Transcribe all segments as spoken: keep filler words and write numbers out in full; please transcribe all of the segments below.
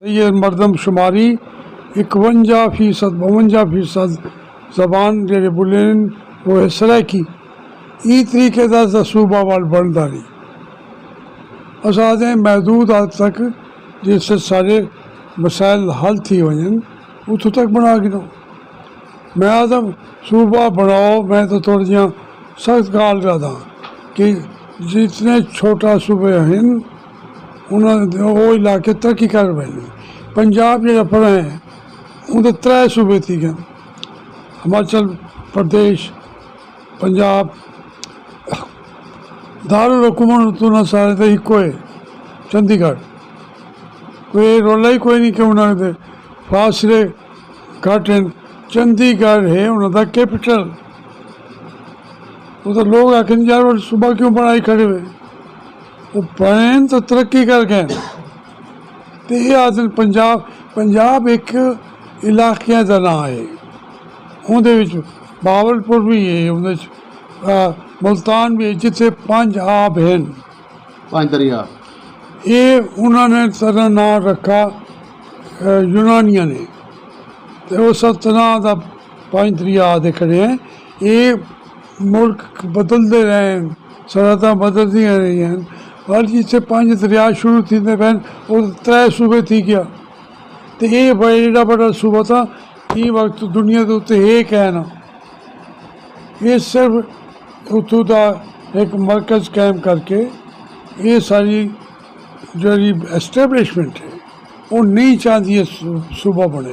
سید مردم شماری اکونجا فیصد، بونجا فیصد زبان جیڑھے ٻولین او ہے سرائیکی۔ ایں طریقے دا اساں صوبہ وال بݨدا نی۔ اساں آہدے ہیں محدود حد تک جس سے سارے مسائل حل تھی ونڄن، اتھوں تک بݨا گھنو۔ میں آہدم صوبہ بݨاؤ، میں تاں تھوڑی جیاں سخت ڳالھ کرداں کہ جتنے چھوٹا صوبے ہن، انہاں دے او علاقے ترقی کر ویندے۔ پنجاب جیڑھا پڑھا ہے، اوندے ترے صوبے تھی ڳئے، ہماچل پردیش، پنجاب، دارالحکومت اتوں نہ سارے تے ہکو ہے، چندی گڑھ۔ کوئی رولا ہی کوئی نہیں کہ انہاں دے فاصلے گھٹ ہن۔ چندی گڑھ ہے انہاں دا کیپٹل۔ اتھاں لوگ آکھن، "یار، وہ صوبہ کیوں بݨائی کھڑے ہوئے؟" وہ بݨین تو ترقی کر گئے۔ تے اے آہدن پنجاب، پنجاب ہک علاقیاں دا ناں ہے۔ اوندے وچ بہاولپور وی ہے، اوندے وچ، آ، ملتان وی ہے، جتھے پنج آب ہن۔ پنج دریا۔ اے انہاں نے تنا ناں رکھا، آ، یونانیاں نے۔ تے او سب تنا دا پنج دریا آہدے کھڑے ہیں۔ اے ملک بدلدے رہے ہیں، سرحداں بدلدیاں رہی ہیں، پر جتھے پنج دریا شروع تھیندے پئے ہن، او ترے صوبے تھی ڳیا۔ تے اے بڑا، ایݙا وݙا صوبہ تاں ایں وقت دنیا دے اُتے ہے کائے نہ۔ اے صرف اتھوں دا ہک مرکز قائم کر کے اے ساری جیڑھی اسٹیبلشمنٹ ہے، او نہیں چاہندی اے صو-، صوبہ بݨے۔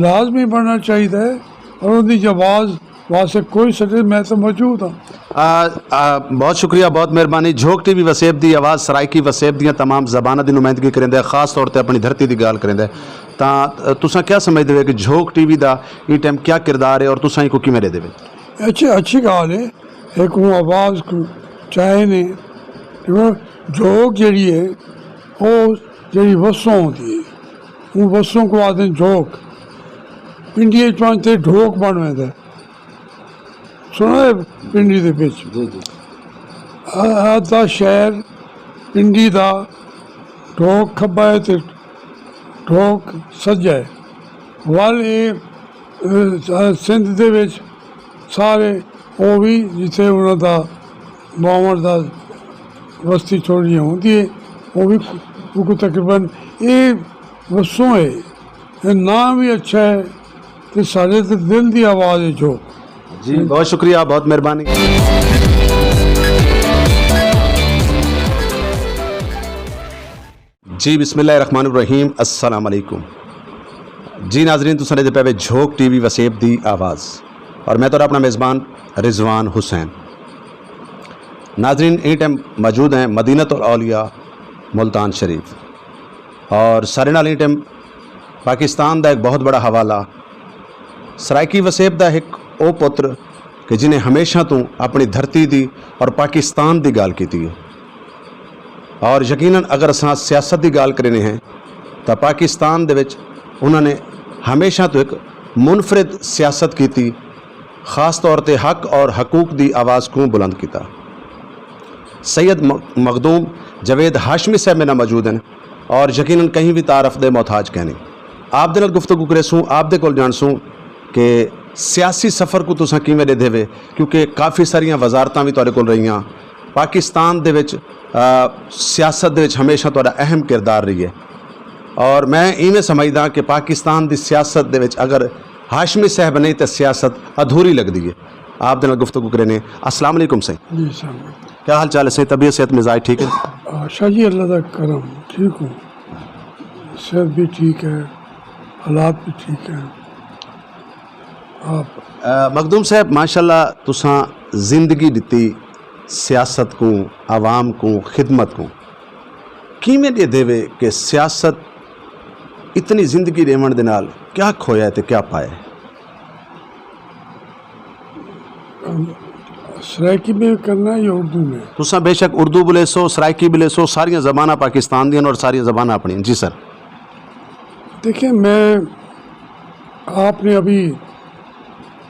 لازمی بݨنا چاہیدا ہے اور اوندی آواز واسطے کوئی سٹے، میں تاں موجود ہاں۔ آ، آ، بہت شکریہ، بہت مہربانی۔ جھوک ٹی وی وسیب دی آواز سرائیکی وسیب دیاں تمام زباناں دی نمائندگی کریندا ہے، خاص طور تے اپݨی دھرتی دی ڳالھ کریندا ہے۔ تاں، آ، تساں کیا سمجھدے ہو کہ جھوک ٹی وی دا ایں ٹائم کیا کردار ہے اور تساں اینکوں کیویں ݙیہدے وے؟ اچھی، اچھی ڳالھ ہے۔ ہک اوں آواز کوں چاہے نے، ݙیکھو، جھوک جیڑھی ہے، او جیڑھی وسوں ہوندی ہے، اوں وسوں کوں آہدن جھوک۔ پنڈی اچ پہنچ تے ڈھوک بݨ ویندا ہے۔ سݨو ہے پنڈی دے وچ؟ جی، جی۔ آ-، آدھا شہر پنڈی دا ڈھوک کھبا ہے تے ڈھوک سجا ہے۔ ول اے، اے، سندھ دے وچ سارے او وی جتھے انہاں دا باوݨ دا وستی تھوڑی جیہاں ہوندی ہے، او وی کو-، کو تقریباً اے وسوں ہے۔ اے ناں وی اچھا ہے تے ساݙے تے دل دی آواز ہے جو۔ جی، بہت شکریہ، بہت مہربانی۔ جی، بسم اللہ الرحمن الرحیم، السلام علیکم۔ جی ناظرین، تساں ݙیہدے پئے وے جھوک ٹی وی وسیب دی آواز، اور میں تہاݙا اپݨا میزبان رضوان حسین۔ ناظرین، ایں ٹائم موجود ہیں مدینۃ الاولیاء ملتان شریف، اور ساݙے نال ایں ٹائم پاکستان دا ہک بہت بڑا حوالہ، سرائیکی وسیب دا ہک او پتر کہ جنہیں ہمیشہ توں اپݨی دھرتی دی اور پاکستان دی ڳالھ کیتی ہے۔ اور یقیناً اگر اساں سیاست دی ڳالھ کریندے ہیں تاں پاکستان دے وچ انہاں نے ہمیشہ توں ہک منفرد سیاست کیتی، خاص طور تے حق اور حقوق دی آواز کوں بلند کیتا۔ سید م-، مخدوم جاوید ہاشمی صاحب میݙے نال موجود ہیں اور یقیناً کہیں وی تعارف دے محتاج کائنی۔ آپ دے نال گفتگو کریسوں، آپ دے کول ڄاݨسوں کہ سیاسی سفر کوں تساں کیویں ݙیہدے وے، کیونکہ کافی ساریاں وزارتاں وی تہاݙے کول رہیاں۔ پاکستان دے وچ، آ، سیاست دے وچ ہمیشہ تہاݙا اہم کردار رہی ہے۔ اور میں ایویں سمجھداں کہ پاکستان دی سیاست دے وچ اگر ہاشمی صاحب نہیں تاں سیاست ادھوری لڳدی ہے۔ آپ دے نال گفتگو کریندے۔ السلام علیکم سائیں۔ جی، السلام علیکم۔ کیا حال چال ہے سائیں؟ طبیعت، صحت، مزاج ٹھیک ہے؟ آ، شاہ جی، اللہ دا کرم، ٹھیک ہوں۔ صحت بھی ٹھیک ہے، حالات بھی ٹھیک ہیں۔ آپ؟ آ، مخدوم صاحب، ماشاءاللہ تساں زندگی ݙتی سیاست کوں، عوام کوں، خدمت کوں۔ کیویں ݙیہدے وے کہ سیاست اتنی زندگی ݙیوݨ دے نال کیا کھویا ہے تے کیا پایا ہے؟ سرائیکی میں کرنا ہے یا اردو میں؟ تساں بے شک اردو ٻولیسو، سرائیکی ٻولیسو، ساریاں زباناں پاکستان دیاں اور ساریاں زباناں اپݨیاں۔ جی سر۔ دیکھیں، میں، آپ نے ابھی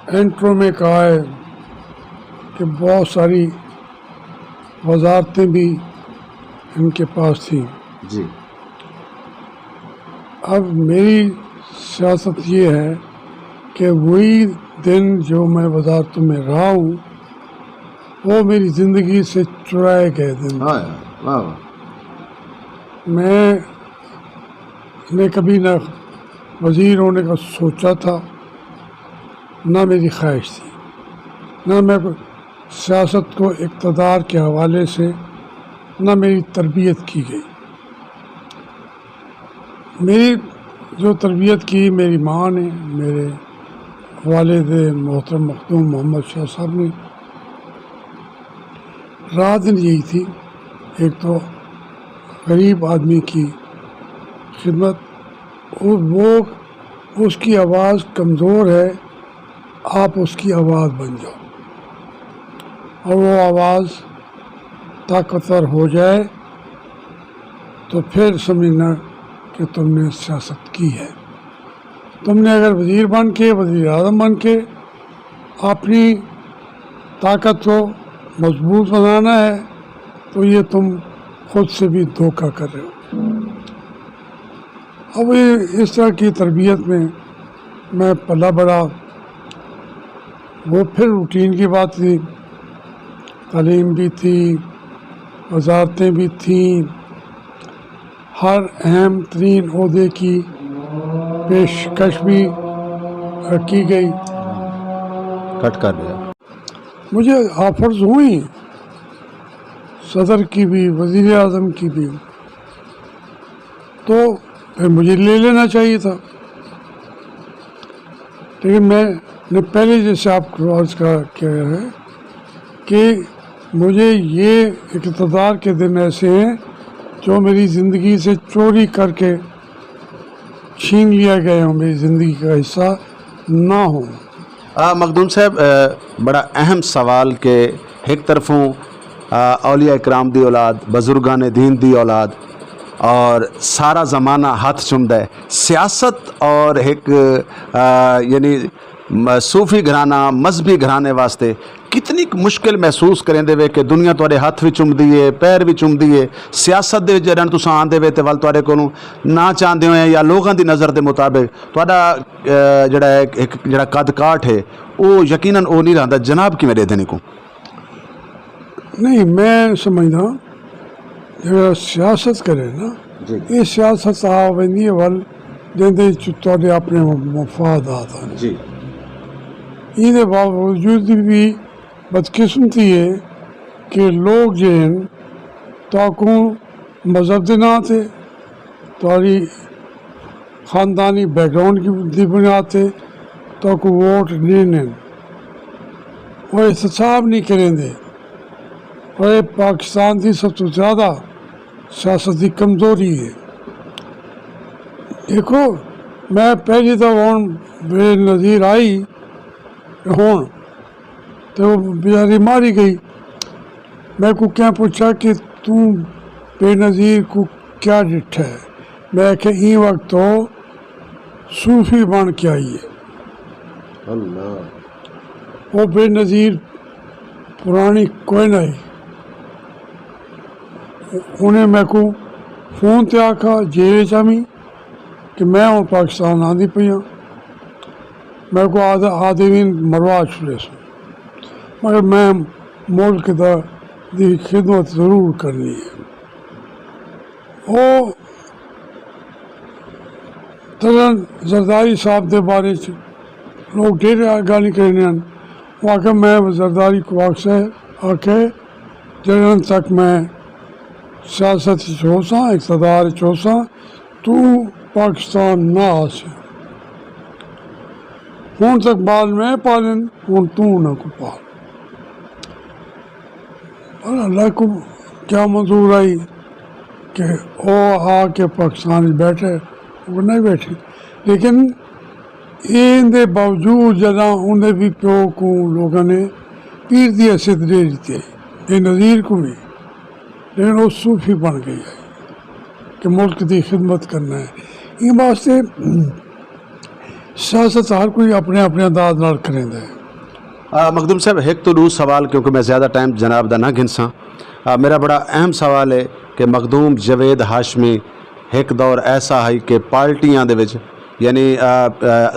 انٹرو میں کہا ہے کہ بہت ساری وزارتیں بھی ان کے پاس تھیں۔ جی۔ اب میری سیاست یہ ہے کہ وہی دن جو میں وزارتوں میں رہا ہوں، وہ میری زندگی سے چرائے گئے دن۔ ہاں یار، واہ واہ۔ میں نے کبھی نہ وزیر ہونے کا سوچا تھا، نہ میری خواہش تھی، نہ میں سیاست کو اقتدار کے حوالے سے، نہ میری تربیت کی گئی۔ میری جو تربیت کی میری ماں نے، میرے والد محترم مخدوم محمد شاہ صاحب نے، رات دن یہی تھی۔ ایک تو غریب آدمی کی خدمت، وہ، وہ، اس کی آواز کمزور ہے، آپ اس کی آواز بن جاؤ، اور وہ آواز طاقتور ہو جائے تو پھر سمجھنا کہ تم نے سیاست کی ہے۔ تم نے اگر وزیر بن کے، وزیر اعظم بن کے اپنی طاقت کو مضبوط بنانا ہے تو یہ تم خود سے بھی دھوکہ کر رہے ہو۔ اب یہ اس طرح کی تربیت میں میں پلا بڑا، وہ پھر روٹین کی بات تھی، تعلیم بھی تھی، وزارتیں بھی تھیں، ہر اہم ترین عہدے کی پیشکش بھی کی گئی۔ کٹ کر دیا۔ مجھے آفرز ہوئیں صدر کی بھی، وزیر اعظم کی بھی، تو پھر مجھے لے لینا چاہیے تھا۔ لیکن میں نے پہلے جیسے آپ کو عرض کیا ہے کہ مجھے یہ اقتدار کے دن ایسے ہیں جو میری زندگی سے چوری کر کے چھین لیا گئے ہوں، میری زندگی کا حصہ نہ ہوں۔ آ، مخدوم صاحب، آ، بڑا اہم سوال کہ ہک طرفوں، آ، اولیاء کرام دی اولاد، بزرگان دین دی اولاد، اور سارا زمانہ ہتھ چمدا ہے۔ سیاست اور ہک، آ، یعنی م-، صوفی گھرانہ، مذہبی گھرانے واسطے کتنی ک مشکل محسوس کریندے وے کہ دنیا تہاݙے ہتھ وی چمدی ہے، پیر وی چمدی ہے۔ سیاست دے وچ جݙݨ تساں آندے وے تے ول تہاݙے کولوں نہ چاہندے ہوئے یا لوگاں دی نظر دے مطابق تہاݙا، آ، جڑا ہے، ہک جڑا قد کاٹھ ہے، او یقیناً او نہیں رہندا۔ جناب کیویں ݙیہدن ایکوں؟ نہیں، میں سمجھدا جڑا سیاست کرے نا، جی۔ یہ سیاست آ ویندی ہے ول جیندے وچ تہاݙے اپنے مفادات ہن۔ جی۔ ایندے باوجود بھی بدقسمتی ہے کہ لوگ جے ہن تہاکوں مذہب دے ناں تے، تہاݙی خاندانی بیک گراؤنڈ دی بنیاد تے تہاکوں ووٹ ݙیندن، او احتساب نہیں کریندے۔ اور یہ پاکستان دی سب تو زیادہ سیاست دی کمزوری ہے۔ دیکھو، میں پہلی دفعہ ہن بے نظیر آئی، ہن تے وہ بیچاری ماری گئی۔ میں کو کیا پوچھا کہ توں بے نظیر کو کیا ڈٹھا ہے؟ میں کہ این وقت تو صوفی بن کے آئی ہے۔ اللہ۔ وہ بے نظیر پرانی کوئی نہ ہے۔ انہیں میں کو فون تے آکھا جیل چامی کہ میں ہوں پاکستان آندی پئی ہاں۔ میں کو آدھے آدھے وین مروا چھڑے سوں، مگر میں ملک دا دی خدمت ضرور کرنی ہے۔ او ترن زرداری صاحب دے بارے چ لوگ ڈھیر گالیں کرنے ہیں۔ وہ آکھے میں زرداری کو آکھے جڑن تک میں سیاست وچ ہوساں، اقتدار وچ ہوساں، توں پاکستان نہ آسے۔ ہن تک بال میں پالن، ہن توں انہاں کو پال۔ پر اللہ کو کیا منظور آئی کہ او آ کے پاکستان وچ بیٹھے، وہ نہیں بیٹھے۔ لیکن این دے باوجود جداں ان دے بھی پیو کو لوگوں نے پیر دی حیثیت دے دیتی ہے، بے نظیر کو بھی، لیکن وہ صوفی بن گئی ہے کہ ملک دی خدمت کرنا ہے۔ ان واسطے سیاست ہر کوئی اپنے اپنے انداز نال کریندا ہے۔ آ، مخدوم صاحب، ہک تو ݙو سوال، کیونکہ میں زیادہ ٹائم جناب دا نہ گھنساں۔ آ، میرا بڑا اہم سوال ہے کہ مخدوم جاوید ہاشمی ہک دور ایسا ہئی کہ پارٹیاں دے وچ، یعنی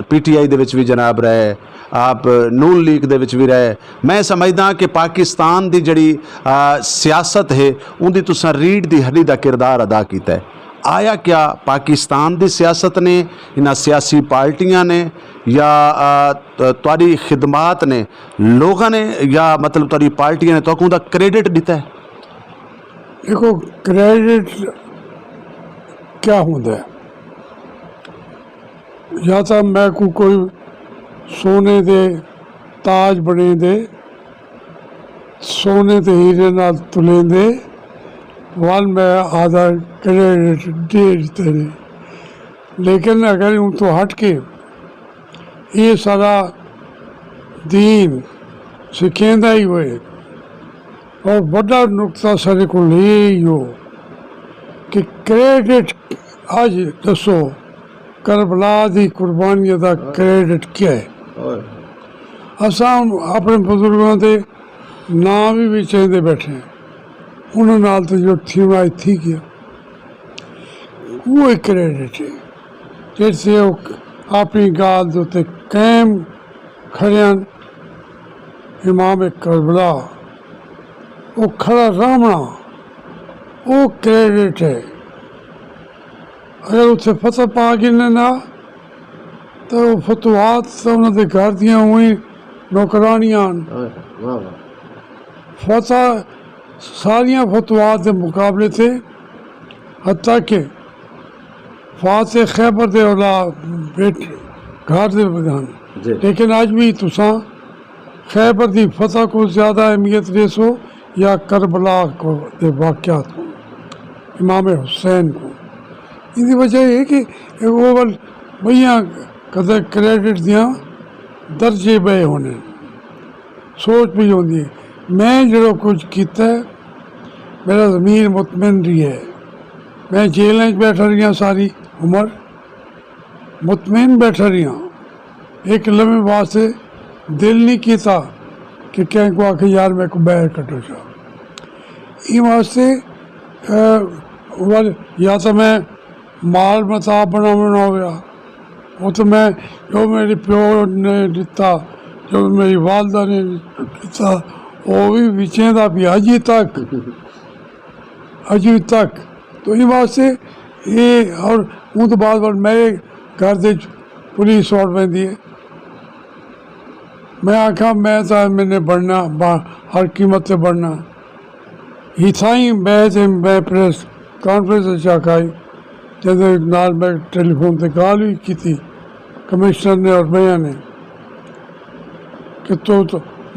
پی ٹی آئی دے وچ وی جناب رہے، آپ نون لیگ دے وچ وی رہے۔ میں سمجھداں کہ پاکستان دی جڑی سیاست ہے، اوندی تساں ریڑھ دی ہڈی دا کردار ادا کیتا ہے۔ آیا کیا پاکستان دی سیاست نے، انہاں سیاسی پارٹیاں نے، یا تہاڈی خدمات نے، لوگاں نے، یا مطلب تہاڈی پارٹیاں نے تہاکوں دا کریڈٹ ڈتا ہے؟ دیکھو، کریڈٹ کیا ہوندا ہے؟ یا تاں میکوں کوئی سونے دے تاج بݨیندے، سونے تے ہیرے نال تلیندے، ول میں آہدا کریڈٹ ݙے ݙتے نے۔ لیکن اگر اوں توں ہٹ کے ایہ سارا دین سکھیندا ہی ہوئے، اور وݙا نقطہ ساݙے کول ایہ ہی ہو کہ کریڈٹ اڄ ݙسو، کربلا دی قربانیاں دا کریڈٹ کیا ہے؟ اساں اپݨے بزرگاں دے ناں وی وچیندے ٻیٹھے ہیں، انہاں نال تے جو تھیوݨا ہی تھی ڳیا۔ اوہ کریڈٹ ہے جس سے او اپݨی ڳالھ دے اتے قائم کھڑے ہن۔ امام کربلا او کھڑا رہوݨا، او کریڈٹ ہے۔ اگر اتھے فتح پا گھنن نا، تاں او فتوحات تاں انہاں دے گھر دیاں اوئیں نوکرانیاں ہن۔ فتح ساریاں فتوحات دے مقابلے تے، حتیٰ کہ فاتح خیبر دے اولا بیٹے گھر دے ہن۔ لیکن اڄ وی تساں خیبر دی فتح کوں زیادہ اہمیت ݙیسو یا کربلا کوں، دے واقعات کوں، امام حسین کوں؟ ایندی وجہ ایہ ہے کہ او ول ٻئیاں قدر کریڈٹ دیاں درجے ٻئے ہوندن۔ سوچ پئی ہوندی ہے، میں جیڑھا کجھ کیتا ہے، میݙا ضمیر مطمئن ریہا ہے۔ میں جیل اچ ٻیٹھا ریہاں ساری عمر، مطمئن ٻیٹھا ریہاں۔ ہک لمحے واسطے دل نی کیتا کہ کہیں کوں آکھاں، یار میکوں ٻاہر کڈھو چا۔ ایں واسطے ول یا تاں میں مال متاع بݨاوݨا ہویا، او تاں میں جو میݙے پیو نے ݙتا، جو میݙی والدہ نے ݙتا، او وی وچیندا پیا اڄ تک، اڄ تک۔ تو ایں واسطے اے، اور اوں توں بعد ول میݙے گھر دے پولیس سوٹ ویندی ہے۔ میں آکھاں میں تاں ایم این اے بݨݨا، ہر قیمت تے بݨݨا۔ ہتھائیں ٻہہ تے میں پریس کانفرنس اچ آکھائی، جیندے نال میں ٹیلی فون تے ڳالھ وی کیتی کمشنر نے اور ٻئیاں نے کہ تو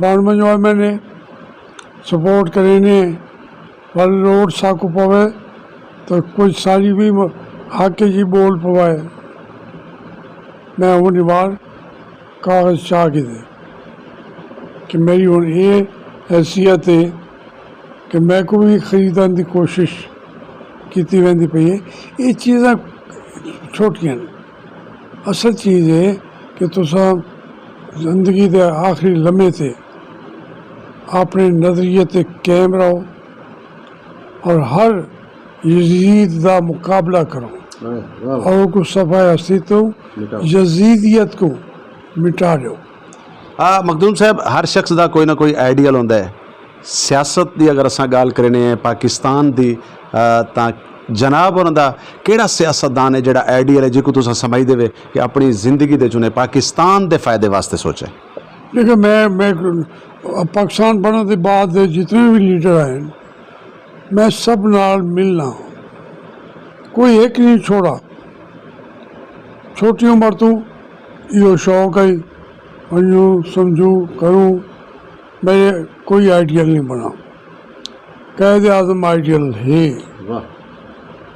بݨ ونڄو ایم این اے، سپورٹ کرینے، ول لوڑ ساکوں پوے تاں کجھ ساݙی وی حق اچ ٻول پوائے۔ میں اونہی وار کاغذ چا گھدے کہ میݙی ہݨ اے حیثیت ہے کہ میکوں وی خریدݨ دی کوشش کیتی ویندی پئی ہے۔ اے چیزاں چھوٹیاں ہن، اصل چیز اے کہ تساں زندگی دے آخری لمحے تے اپݨے نظریے تے قائم رہو اور ہر یزید دا مقابلہ کرو اور اوکوں صفحہ ہستی توں یزیدیت کوں مٹا ݙیو۔ آ مخدوم صاحب، ہر شخص دا کوئی نہ کوئی آئیڈیل ہوندا ہے۔ سیاست دی اگر اساں ڳالھ کرینے ہیں پاکستان دی، آ، تاں جناب ہوراں دا کیڑھا سیاستدان ہے جیڑھا آئیڈیل ہے، جیکوں تساں سمجھدے وے کہ اپݨی زندگی دے چنے پاکستان دے فائدے واسطے سوچے؟ ݙیکھو، میں، میں پاکستان بݨݨ دے بعد دے جتنے وی لیڈر آئے ہن، میں سب نال ملݨا، کوئی ہک نی چھوڑا۔ چھوٹی عمر توں ایہو شوق ہئی، ونڄوں، سمجھوں، کروں۔ میݙے کوئی آئیڈیل نی بݨا۔ قائد اعظم آئیڈیل ہے۔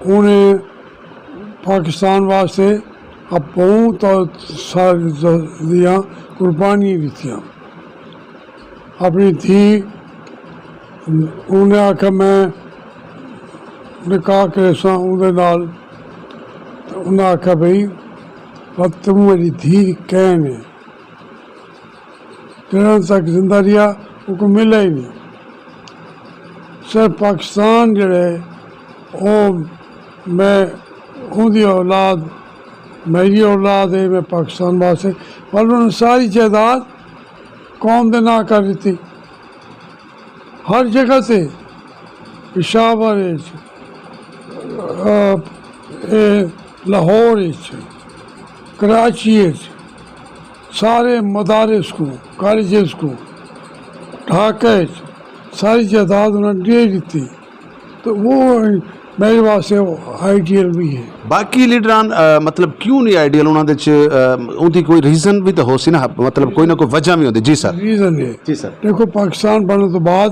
انہیں پاکستان واسطے ٻہوں ساریاں قربانیاں ݙتیاں۔ اپݨی دھی، انہیں آکھیا میں نکاح کریساں اوندے نال، تے انہیں آکھیا بھئی، پر توں میݙی دھی دی کین ہے، جݙݨ تک زندہ ریہا اوکوں ملیا ہی نی۔ صرف پاکستان جیڑھا ہے او میں اوندی اولاد میری اولاد ہے، میں پاکستان واسطے، پر انہوں نے ساری جائیداد قوم دے ناں کر ݙتی۔ ہر جگہ تے، پشاور اچ، آ، اے لاہور اچ، کراچی اچ، سارے مدارس کوں، کالجز کوں، ڈھاکہ اچ ساری جائیداد انہاں ݙے ݙتی۔ تو وہ میرے واسطے آئیڈیل بھی ہے۔ باقی لیڈران، آ، مطلب کیوں نہیں آئیڈیل؟ انہاں دے چ، آ، اوندی کوئی ریزن بھی تو ہو سی نا، مطلب کوئی نہ کوئی وجہ بھی ہوندی۔ جی سر۔ ریزن ہے۔ جی سر۔ دیکھو، پاکستان بݨݨ توں بعد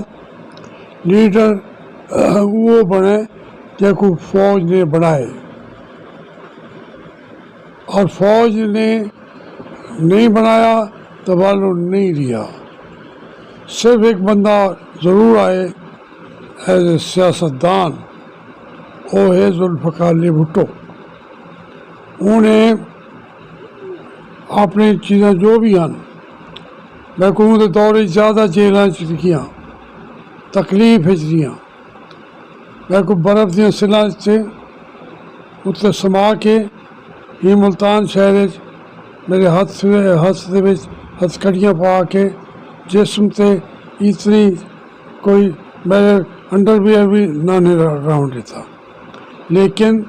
لیڈر، آ، وہ بݨے جیکوں فوج نے بݨائے، اور فوج نے نہیں بݨایا تو ول نہیں رہیا۔ صرف ایک بندہ ضرور آئے ایز اے سیاستدان، وہ ہے ذوالفقار علی بھٹو۔ انہیں اپنی چیزاں جو بھی ہیں، میں کہوں تو دور وچ زیادہ جیلاں چ لکھیاں، تکلیف وچ رہیاں۔ میں کو برف دیاں سلاں تے اتلے سما کے ہی ملتان شہر وچ میرے ہتھ، ہتھ دے وچ ہتھکڑیاں پا کے جسم تے اتنی کوئی میرے انڈر ویئر بھی نہ نے راہݨ ݙتا۔ لیکن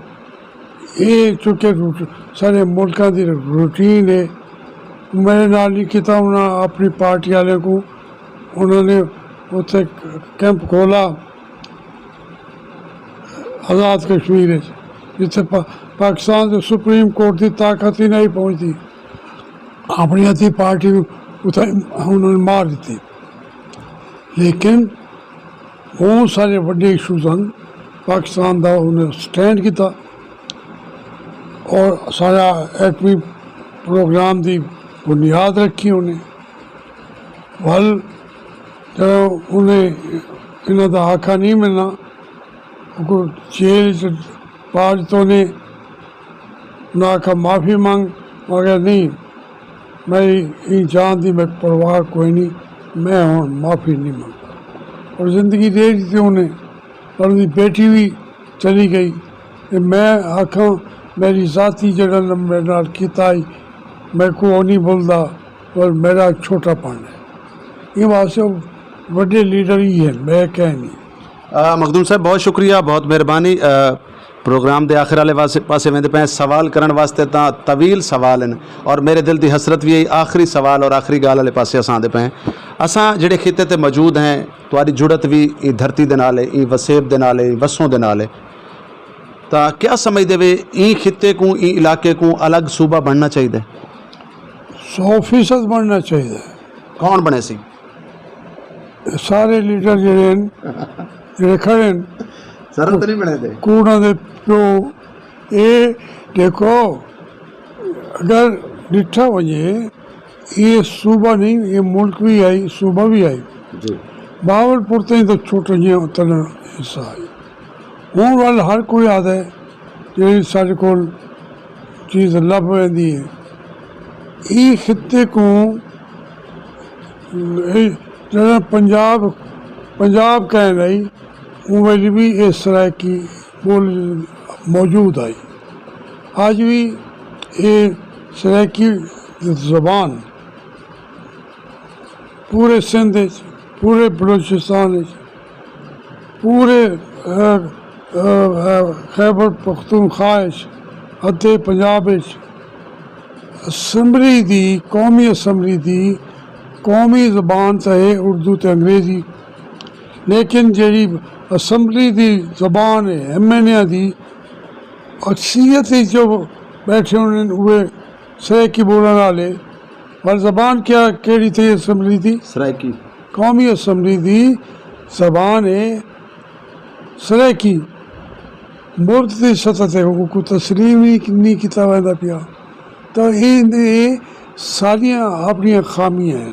اے چونکہ روٹ-، سارے ملکاں دی روٹین ہے، میرے نال نہیں کیتا۔ انہاں اپنی پارٹی والے کو، انہاں نے اتھے کیمپ کھولا آزاد کشمیر وچ، جتھے پا-، پاکستان دے سپریم کورٹ دی طاقت ہی نہیں پہنچدی، اپنی اتھی پارٹی نوں اتھے انہاں نے مار ݙتی۔ لیکن بہت سارے وݙے ایشوز ہن، پاکستان دا انہیں سٹینڈ کیتا اور سارا ایٹمی پروگرام دی بنیاد رکھی انہیں۔ ول جب انہیں انہاں دا آکھا نہیں ملنا، کو جیل چ پا ݙتو نے، انہاں آکھا معافی منگ، مگر نہیں، میری ایں جان دی میکوں پرواہ کوئی نہیں، میں ہݨ معافی نہیں منگدا۔ اور زندگی ݙے ݙتی انہیں، پر اوندی بیٹی وی چلی ڳئی۔ تے میں آکھاں، میری ذاتی جیڑھا میرے نال کیتا ہئی، میکوں او نہیں بھلدا، پر میرا چھوٹا پن ہے۔ ایں واسطے او وݙے لیڈر ہی ہن، میں کہیں نہیں۔ آ، مخدوم صاحب، بہت شکریہ، بہت مہربانی۔ آ، پروگرام دے آخر والے واسے-، پاسے ویندے پئے ہیں۔ سوال کرݨ واسطے تاں طویل سوال ہن، اور میرے دل دی حسرت وی ہے، آخری سوال اور آخری ڳالھ والے پاسے اساں آندے پئے ہیں۔ اساں جڑے خطے تے موجود ہیں، تہاݙی جڑت وی ایں دھرتی دے نال ہے، ایں وسیب دے نال ہے، ایں وسوں دے نال ہے، تاں کیا سمجھدے وے ایں خطے کوں، ایں علاقے کوں الگ صوبہ بݨنا چاہیدا ہے؟ سو فیصد بݨنا چاہیدا ہے۔ کون بݨے سی؟ سارے لیڈر جڑے ہیں، جڑے کھڑے ہیں، سر تو نہیں بݨے دے۔ کوڑاں دے پیو، اے دیکھو، اگر ݙٹھا ونڄے، اے صوبہ نہیں، اے ملک بھی آئی، صوبہ بھی آئی۔ جی۔ بہاولپور تائیں تو چھوٹا جیہاں تلن حصہ آئی۔ ہݨ ول ہر کوئی آہدا ہے جیڑھی ساݙے کول چیز لبھ ویندی ہے۔ ایں خطے کوں، اے جیڑھا پنجاب، پنجاب کہہ رہی، اوں ویلے بھی اے سرائیکی ٻولی موجود ہئی۔ اڄ وی اے سرائیکی زبان پورے سندھ اچ، پورے بلوچستان اچ، پورے، آ، آ، آ، خیبر پختونخوا اچ اتے پنجاب اچ اسمبلی دی، قومی اسمبلی دی قومی زبان تاں ہے اردو تے انگریزی، لیکن جیڑھی اسمبلی دی زبان ہے، ایم این اے دی اکثریت اچ جو ٻیٹھے ہوندن، اوہ سرائیکی ٻولݨ والے۔ پر زبان کیا، کیڑھی تھئی اسمبلی دی؟ سرائیکی۔ قومی اسمبلی دی زبان ہے سرائیکی۔ ملک دی سطح تے اوکوں تسلیم ہی نہیں کیتا ویندا پیا۔ تاں اے، اے ساݙیاں اپݨیاں خامیاں ہن۔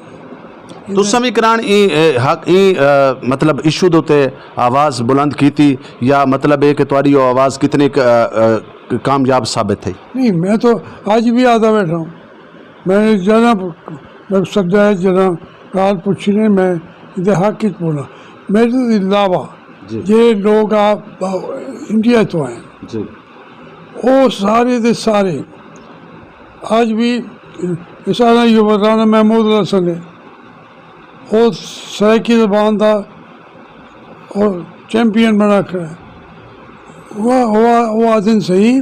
تساں وی کران ایں، اے، حق، ایں، اے، مطلب ایشو دے اتے آواز بلند کیتی، یا مطلب اے کہ تہاݙی او آواز کتنی ک-، اے، اے، کامیاب ثابت تھئی؟ نہیں، میں تو اڄ بھی آہدا ٻیٹھا ہوں۔ میں نے جݙاں میکوں سݙیا ہے، جݙاں ڳالھ پچھی نے، میں ایندے حق اچ ٻولاں۔ میرے علاوہ جی۔ جیڑھے لوگ آ، آ، انڈیا توں آئے، جی۔ او سارے دے سارے اڄ وی، مثال اے رانا محمود الحسن ہے، او سرائیکی زبان دا او چیمپئن بݨا کھڑا ہے۔ او، او، او آہدن صحیح،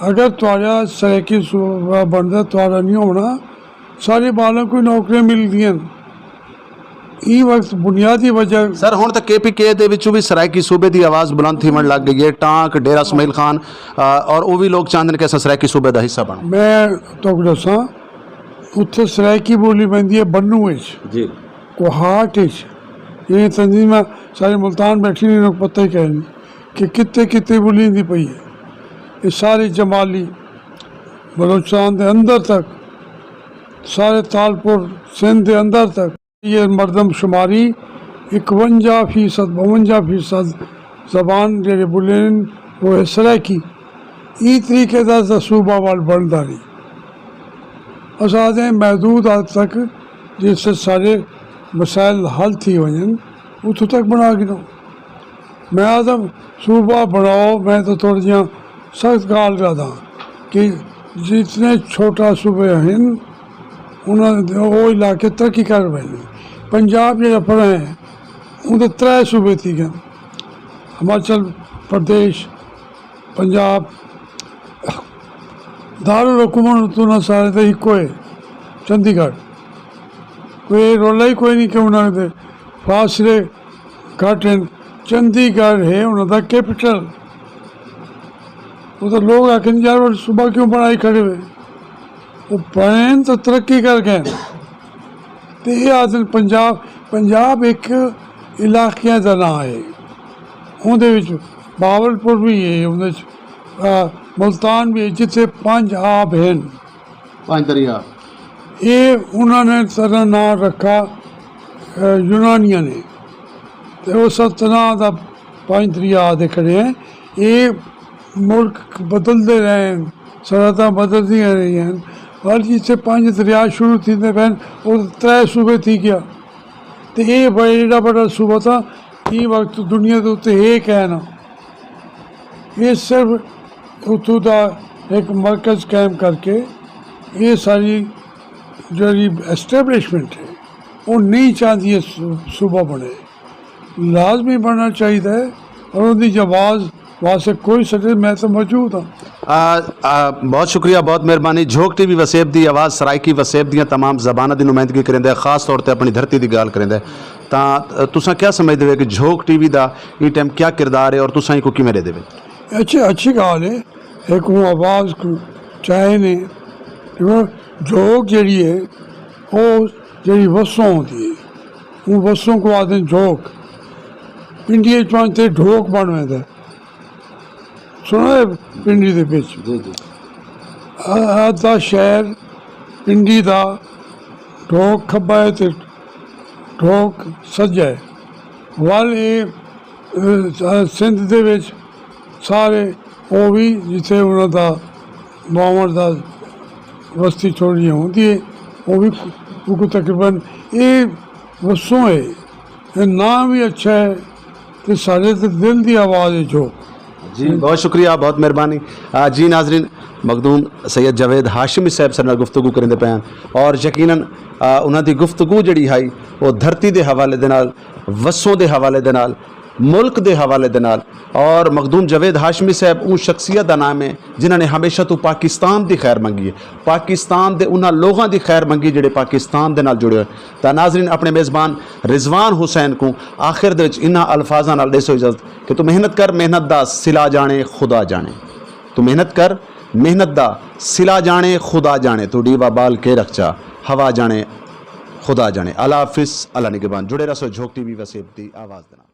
اگر تہاݙا سرائیکی صوبہ بݨدا، تہاݙا نہیں ہونا، سارے ٻالاں کوں نوکریاں ملدیاں۔ ایں وقت بنیادی وجہ سر، ہݨ تاں کے پی کے دے وچوں وی سرائیکی صوبے دی آواز بلند تھیوݨ لڳ ڳئی ہے۔ ٹانک، ڈیرہ اسماعیل خان، آ، اور او وی لوگ چاہندن کہ اساں سرائیکی صوبے دا حصہ بݨوں۔ میں تہاکوں ݙساں، اتھے سرائیکی ٻولی ویندی ہے بنوں وچ، جی۔ کوہاٹ وچ، ایں تنظیماں سارے ملتان بیٹھی نے، انہاں کوں پتہ ہی کائنی کہ کتے کتے ٻولی ویندی پئی ہے۔ اے سارے جمالی بلوچستان دے اندر تک، سارے تالپور سندھ دے اندر تک، اے مردم شماری اکونجاہ فیصد، ٻاونجاہ فیصد زبان جیڑھے ٻولین، او ہے سرائیکی۔ ایں طریقے دا تاں صوبہ ول بݨدا نی۔ اساں آہدے ہیں محدود حد تک جس وچ سارے مسائل حل تھی ونڄن، اتھوں تک بݨا گھنوں۔ میں آہدم صوبہ بݨاؤ، میں تاں تھوڑی جیہاں سخت ڳالھ کرینداں کہ جتنے چھوٹا صوبے ہن، انہاں دے او علاقے ترقی کر ویندے۔ پنجاب جیڑھا پرا ہے، اوندے ترے صوبے تھی ڳئے، ہماچل پردیش، پنجاب، دارالحکومت اتوں نہ سارے تے ہکو ہے، چندی گڑھ۔ کوئی رولا ہی کوئی نہیں کہ انہاں دے فاصلے گھٹ ہن۔ چندی گڑھ ہے انہاں دا کیپٹل۔ اتھاں لوگ آکھن، "یار، او صوبہ کیوں بݨائی کھڑے ہوئے؟" او بݨے تاں ترقی کر ڳئے۔ تے اے آہدن پنجاب، پنجاب ہک علاقیاں دا ناں ہے۔ اوندے وچ بہاولپور وی ہے، اوندے وچ، آ، ملتان وی ہے، جتھے پنج آب ہن۔ پنج دریا۔ اے انہاں نے سارا ناں رکھا، آ، یونانیاں نے۔ تے او ستنا دا پنج دریا آہدے کھڑے ہیں۔ اے ملک بدلدے رہے ہیں، سرحداں بدلدیاں رہیاں ہیں، پر جتھے پنج دریا شروع تھیندے پئے ہن، او ترے صوبے تھی ڳیا۔ تے اے بڑا، ایݙا وݙا صوبہ تاں ایں وقت دنیا دے اتے ہے کائنا۔ اے صرف اتھوں دا ہک مرکز قائم کر کے اے ساری جیڑھی اسٹیبلشمنٹ ہے، او نہیں چاہندی اے صو-، صوبہ بݨے۔ لازمی بݨݨا چاہیدا ہے اور اوندی آواز واسطے کوئی سٹے، میں تاں موجود ہاں۔ آ، آ، بہت شکریہ، بہت مہربانی۔ جھوک ٹی وی وسیب دی آواز سرائیکی وسیب دیاں تمام زباناں دی نمائندگی کریندا ہے، خاص طور تے اپݨی دھرتی دی ڳالھ کریندا ہے۔ تاں، آ، تساں کیا سمجھدے ہو کہ جھوک ٹی وی دا ایں ٹائم کیا کردار ہے اور تساں اینکوں کیویں ݙیہدے وے؟ اچھی، اچھی ڳالھ ہے، ہک اوں آواز کوں چاہے نے، کیوں جھوک جیڑھی ہے، او جیڑھی وسوں ہوندی ہے، اوں وسوں کوں آہدن جھوک۔ پنڈی اچ پہنچ تے ڈھوک بݨ ویندا ہے۔ سݨو ہے پنڈی دے وچ؟ جی، جی۔ آ-، آدھا شہر پنڈی دا ڈھوک کھبا ہے تے ڈھوک سجا ہے۔ ول اے، اے، سندھ دے وچ سارے او وی جتھے انہاں دا باوݨ دا وستی تھوڑی جیہی ہوندی ہے، او وی کو-، کو تقریباً اے وسوں ہے۔ اے ناں وی اچھا ہے تے ساݙے تے دل دی آواز ہے جھوک۔ جی، بہت شکریہ، بہت مہربانی۔ آ، جی ناظرین، مخدوم سید جاوید ہاشمی صاحب ساݙے نال گفتگو کریندے پئے ہن اور یقیناً، آ، انہاں دی گفتگو جیڑھی ہئی، او دھرتی دے حوالے دے نال، وسوں دے حوالے دے نال، ملک دے حوالے دے نال۔ اور مخدوم جاوید ہاشمی صاحب اوں شخصیت دا نام ہے جنہاں نے ہمیشہ توں پاکستان دی خیر منگی ہے، پاکستان دے انہاں لوگاں دی خیر منگی جیڑھے پاکستان دے نال جڑے ہوئے۔ تاں ناظرین، اپݨے میزبان رضوان حسین کوں آخر دے وچ انہاں الفاظاں نال ݙیسو اجازت کہ توں محنت کر، محنت دا صلہ ڄاݨے خدا ڄاݨے۔ توں محنت کر، محنت دا صلہ ڄاݨے خدا ڄاݨے، توں ݙیوا ٻال کے رکھ چا، ہوا ڄاݨے خدا ڄاݨے۔ اللہ حافظ، اللہ نگہبان۔ جڑے رہسو جھوک ٹی وی وسیب دی آواز دے نال۔